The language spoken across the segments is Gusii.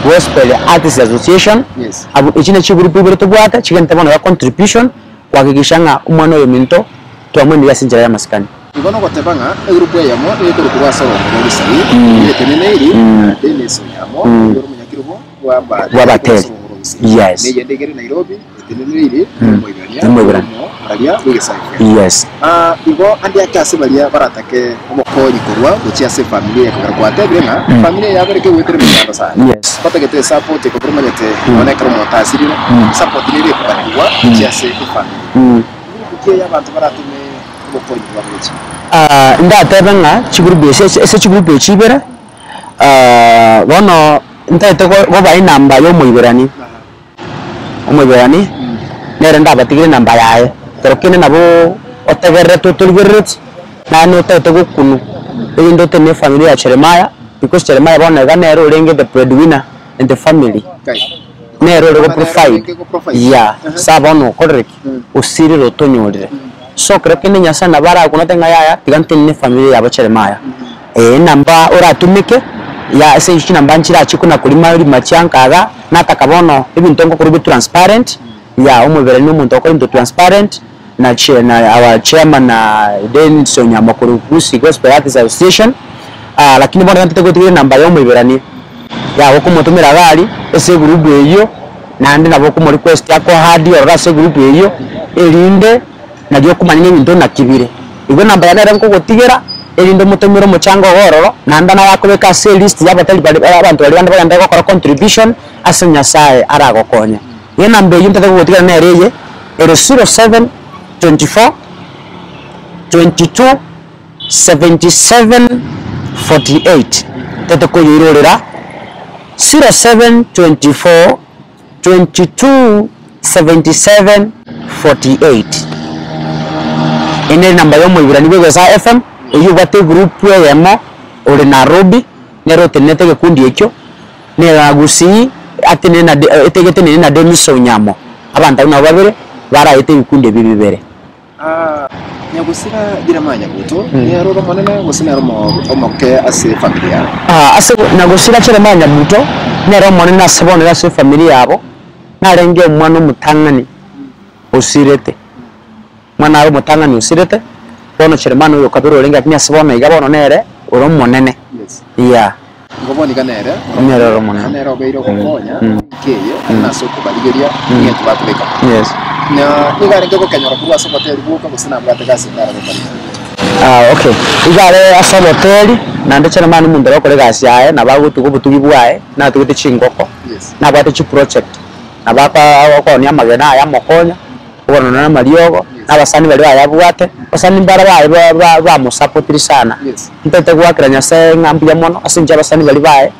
Gospel Artists Association, Yes. abwo echi ne chigroup ibere tobwate chigente bono iga contribution kohakikisha ng'a omwana oyo ominto twamwenire ase enchera y'amasikani. Igo nogoteba ng'a egroup eyemo nigo ekorokwa ase orongo rwa Gusii, eyio eteneneiri na Dennis Onyamo, oyio ore omonyakerogo Bw'abateri. Yes. Neyende igere Nairobi eteneneiri n'Omoiberania N'Omoiberania. omoraria bw'egesaku. Yes. Ah, igo ande ake ase baria baratake obokonyi korwa gochia ase efamiri eye ekogera gwatebire ng'a efamiri eye yabere kegoetera emechando sana. Yes. Batagete esupport ekogera omanyete nonya ekero omonto asirire, esupport nere ekoganigwa gochia ase efamiri. Ngurubu ki eye abanto baratome obokonyi bwabo gochia? Ah, ndatebe ng'a chigurubu esi ase chigurubu echi ibere, bono Ntaete koba enamba y'Omoiberani, Omoiberani nere ndabatigere enamba yaye, ekero kende nabo otegererete otorigerereti, naende otaete gokunwa, erinde otenene efamiri ya Jeremiah, because Jeremiah bono iga nere orenge the breadwinner in the family, nere ore go provide, yeah, sa bono okorire ki? Osirire otonyorire. So ekero kende Nyasaye nabo arakune otebe ng'a yaya tiga ntenene efamiri yabo Jeremiah. Enamba oratumeke ya ase eng'encho chinamba nchirachie kona korima rima chianka iga, nataka bono ebinto ngokorwa bi transparent, ya omobere na omonto ogokora ebinto transparent, na chi na our chairman Dennis Onyamo korwa Gusii Gospel Artists Association, lakini bono iga ntete gotiga enamba ya omoiberania, ya gokomotomera iga aria ase egroup eyio, naende nabo okomo request ako add ororo ase egroup eyio, erinde. Nario okomanya nebinto naki bire. Igo enamba yane ere nkogotigera, erinde omotomere omochango ogo ororo, naende naye akobeke ase elist y'abatari baria abanto baria bande bagende gokora contribution ase Nyasaye aragokonye. Igo enamba eyio ntagete kogotigera nere eye, ere 0724 22 77 48. Ntagete koyoirorera 0724. 22 77 48 Eye nere enamba ya omoiberani bwa Egesaa FM, eyio obwate egroup eyemo ore Nairobi, nere otenenete egekundi ekio, nere Gusii atenene na De etegetenene na Dennis Onyamo. Abanto abwo nabo babere baraete ebikundi ebi bibere. Nyagusira Jeremiah Nyabuto nere ore omonene gose nere omoke ase efamiri yabo? Ase Nyagusira Jeremiah Nyabuto nere omonene ase bono ase efamiri yabo, narenge omwana omotang'ani osirete, omwana are omotang'ani osirete, bono Jeremiah noyo okabere orenge lakini ase bono iga bono nere ore omonene, yeah. Igo bono iga nere Nere ore omonene. nere obeire ogokonya enka eye buna ase okobarigeria eng'encho bakobeka. Yes. Na nigo arenge gokenyora korwa ase oboteri bwoka gose nabwate gasi ende are gokora. Ah, okay. Iga are ase oboteri, naende Jeremiah nomonto ore gokora egasi yaye, nabo agotuga obotugi bwaye, natugete chingoko, Yes. nabwate chiproject, nabo aka akoonia amagena aye amokonya. Obororo na amariogo, na abasani baria bayabwate, abasani mbare baye bamosapotire sana. Ntagete goakera Nyasae ng'a mbuya mono ase eng'encho abasani baria baye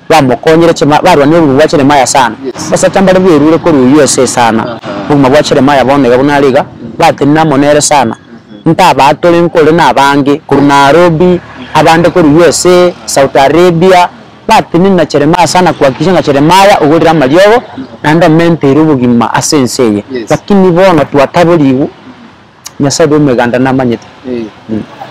bamokonyire chima barwanire obogima bwa Jeremiah sana. Abasacha mbare berure korwa USA sana, obogima bwa Jeremiah bono iga buna are iga, batenene amo nere sana. Ntabatore nkore na abange korwa Nairobi, abande korwa USA, Saudi Arabia. Batenene na Jeremiah sana koakikisha ng'a Jeremiah ogorire amariogo naende omenteire obogima ase ense eye. Yes. Lakini bono twataborigwe, Nyasae bw'emeganda namanyete. Eh,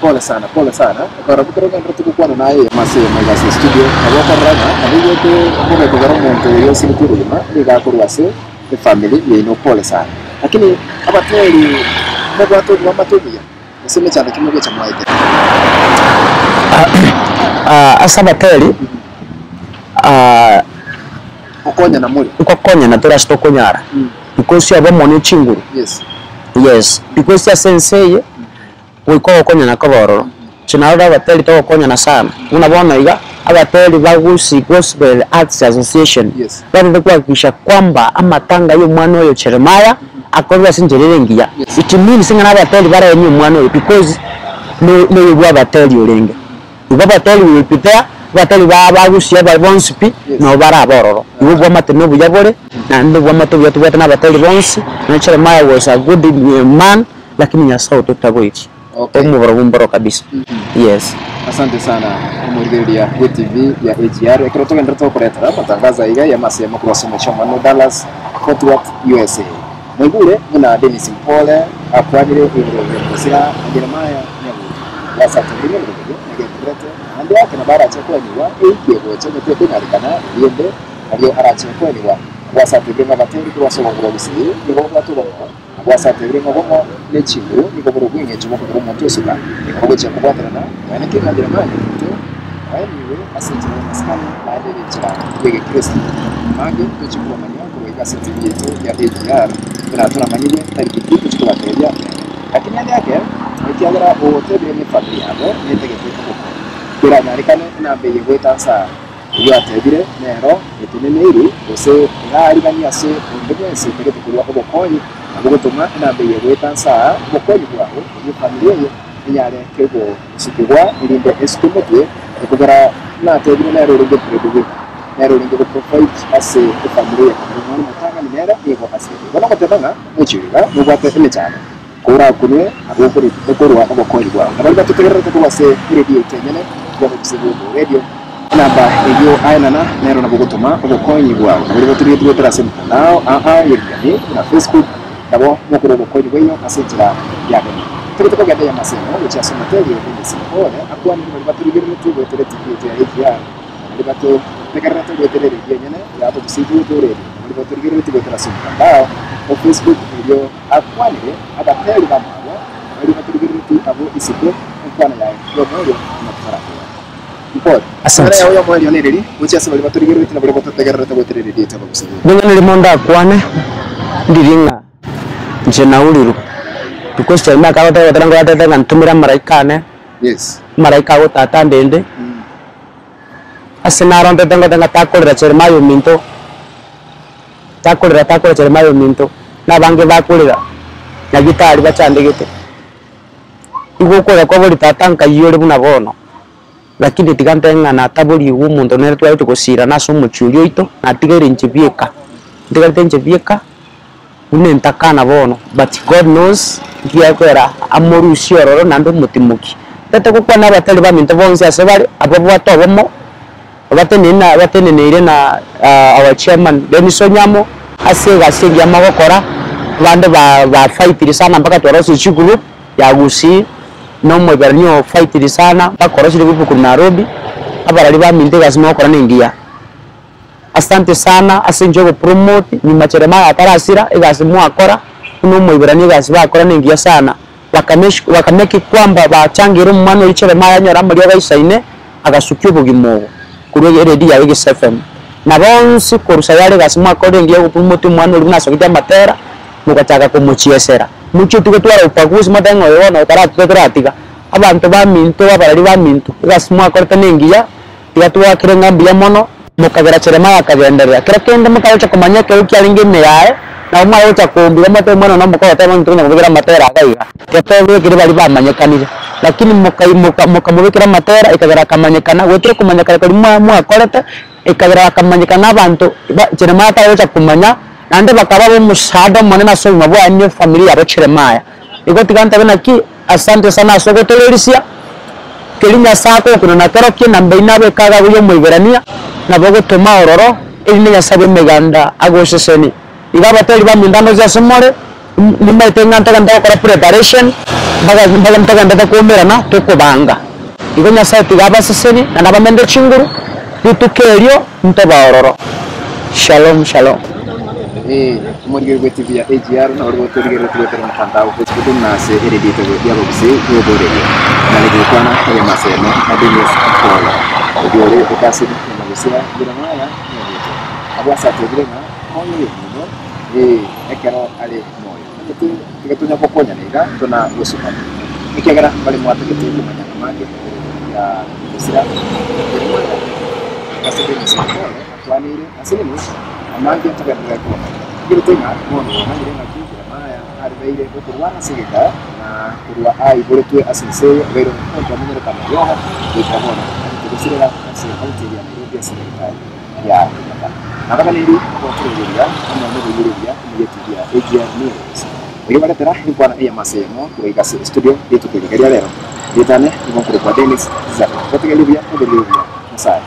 Pole sana, pole sana. Ekero kero ogenderete gokwana naye eyemo ase eyemo iga ase estudio, nabo okorora ng'a nabo oigwete obobe kogera omonto oyo osiretie obogima nigo akorwa ase efamiri yaino. Pole sana. Lakini abatweri mobwate oboamate obuya. Gose emechando ki mogocha mwaetera? Ase abateri, Gokonyana more. nkokonyana tore ase tokonyara, because obomo ne chinguru, Yes. yes, because ase ense eye, goika ogokonyana kobe ororo. Inche narora abateri togokonyana sana, buna bono iga, abateri ba Gusii Gospel Arts Association, Yes. batete kuhakikisha kwamba amatanga ya omwana oyo Jeremiah, akorwe ase enchera ere engiya. It means ng'a nabateri baremie omwana oyo because noyo bwa abateri orenge. Igo abateri will be there, abateri ba bagusia aba bonsi pi, nabo barabe ororo. Igo obwamate na obuya bore, naende obwamate obuya tobwate na abateri bonsi, nonya Jeremiah was a good man, lakini Nyasaye ototagoirie. Okay. Omobaro mboro kabisa. Yes. Asante sana omorigereria bwe TV ya AGR ekero togenderete gokoretera amatangazo aiga y'amasemo korwa ase omochie omonene Dallas, Fort Worth, USA. Mwaigure buna Dennis Mpole akwanire igoro y'omosira na Jeremiah Nyabuto. Gwasatire emeroberio negendererete, naende ake nabo arache koenyigwa eiki egocha onye tekonyarekana eriende. Nario arache koenigwa. Abwo ase atebire ng'a abateri korwa ase oborongo bwa Gusii nigo babwate obomo, abwo ase atebire ng'a obomo ne chinguru nigo bore obw'engencho bw'okogera omonto osuka, nigo bogochia kobwaterana nonya ki ng'a Jeremia ominto oenigwe ase enchera y'amasikani naende ere enchera y'egekristo. Amange tochia kobamanyia korwa iga ase etibi yaito ya AGR buna toramanyigwe tariki ki tochia kobatebia bene. Lakini ande ake, ekiagera otebire ng'a efamiri yabo netagete obokonyi, keranyarekane enamba eye goeta nsa Oyio atebire, Nero eteneneiri, gose eraariganie ase onde bwensi otagete korua obokonyi, nabo gotoma enamba eye goeta nse aa obokonyi bwao, erio efamiri eye enyare kegosukigwa, erinde esuke motwe, ekogera natebire nere orenge breadwinner, nere orenge goprovide ase efamiri eye kobera omwana omotang'ani nere nigo asirete. Igo nogoteba ng'a mochie oyo iga nobwate emechando, korakunwe nabo okorua obokonyi bwao. Na baria batotegererete korwa ase eredio yaito enyene, y'Abagusii Global Radio, Enamba eyio aenana nero nabo ogotoma obokonyi bwao. Nabo riria torigetie goetera ase emitandao aa y'ekegeni buna Facebook, nabo mokorwa obokonyi bwaino ase enchera ya bene. Togete kogenda eyemo ase eyemo gochia ase omoteri o Dennis Mpore akwanire baria batorigereretie goetera etibi yaito ya AGR na baria batotegererete goetera eredio enyene ya Abagusii Global Radio na baria batorigereretie goetera ase omotandao o Facebook erio akwanire abateri bamwabo na baria batorigereretie abwo isiko enkwana yaye y'omoerio buna totarakogenda. Asante. Ring'ana erimo ndakwane, ndiri ng'a inche naurirwe, because Jeremiah ekero agoteba goteba ngoratete ng'a ntomere amaraika ane, amaraika ago tata andende, ase narontete ngoteba ng'a takorera Jeremiah ominto, takorera takorera Jeremiah ominto, na abange bakorera, nyagitari bachandegete. Igo okorera kwabori tata nkai ore buna bono. Lakini tiga ntebe ng'a nataborigwe omonto nere twarete gosirana ase omochie oria oito, natigaire inche bieka, ntigarete inche bieka, buna entakana bono, but God knows ekiagera amorusie ororo naende omotimoki. Ntete gokwana abatari baminto bonsi ase bare, ababwate obomo, batenene na bateneneire na our chairman Dennis Onyamo, ase egasi engiya mogokora, abande ba bafightire sana mpaka twarosirie chigroup. ya Gusii, na Omoiberania ofaitiri sana mpaka orosire group korwa Nairobi, abarari baminto egasi mogokora nengiya. Asante sana ase enchera yogopromote nyuma Jeremiah atarasira egasi mwakora buna Omoiberania egasi bakora nengiya sana, bakamesh bakamake kwamba bachangeire omwana oria Jeremiah anyore amariogo aisaine agasukia obogima obo korwa eredio yaye Gisa FM. Na bonsi korwa sayare egasi mwakorire engiya yogopromote omwana oria buna asogete amatera. Mogachaka komochiesera. Mochie tigotwara ubaguzi motebe ng'a oyo bono otaratuta toratiga. Abanto baminto, abarari baminto, egasi mwakorete nengiya, tiga twaakere ng'a mbuya mono, mokagera Jeremiah akagenderera. Kero kende motagocha komanya ekero kiarenge ime yaye, nabo mware gocha kombira motebe omwana one omokoro otebe ng'a tokonya kobekera amatera iga iga. Tiga twabekire baria bamanyekanire, lakini mokai moka mokamobekera amatera ekagera akamanyekana, goetera okomanyekana koria mwa mwakorete, ekagera akamanyekana abanto ba Jeremiah tagocha komanya. Naende bakaba ab'omosaada omonene ase obogima bwaye na efamiri yabo Jeremiah. Igo tiga ntabe naki, asante sana ase ogotorerisia, keria Nyasae agokuna na kerokio na mbeino nabeke agabu y'Omoiberania, nabo ogotoma ororo, erinde Nyasae bw'Emeganda agosesenie. Igo abateri baminto ande onsi ase more, nimaete ng'a ntogende gokora preparation, mpaka mpaka ntogendete koumerana tokobanga. Igo Nyasae tiga abasesenie, naende abamende chinguru, rituko erio ntobe ororo. Shalom shalom. Ee, omorigereria bw'etibi ya AGR nabo otorigereretie goetera omotandao o Facebook na ase eredio yaito y'Abagusii y'Oboreria. Nare gokwana eyemo ase eyemo na Dennis Paul, oyio ore ekaseni ya Magusia Jeremiah Nyabuto. Abwo ase atebire ng'a moyo oyomino, ee, ekero are moyo. Omanyete tiga tonya gokonyana iga tona gosukana, ekiagera mbare mwatagete komanya amange igoro ya Gusira Jeremiah. Ase Dennis Paul Twaneire ase inwe amange ntogenderere kobamanya. Tigerete ng'a bono mwamanyire ng'aki Jeremia arebeire gokorwana ase egeka, na korwa aiboretwe ase ense eye obeire omonto omenyerete amariogo goikera bono, agachia gosirera ase ekaunti ya Nairobi ase enyagitari ya Kenyatta. Nabaganeiri ogotorereria amo noboiyereria ime y'etibi ya AGR News. Erio baretera enkwana eyemo ase eyemo korwa iga ase estudio rituko eri riga ria rero. Rietane nigo nkorokwa Dennis Zaka. Gotegereria buya, oborie buya. Nyasae.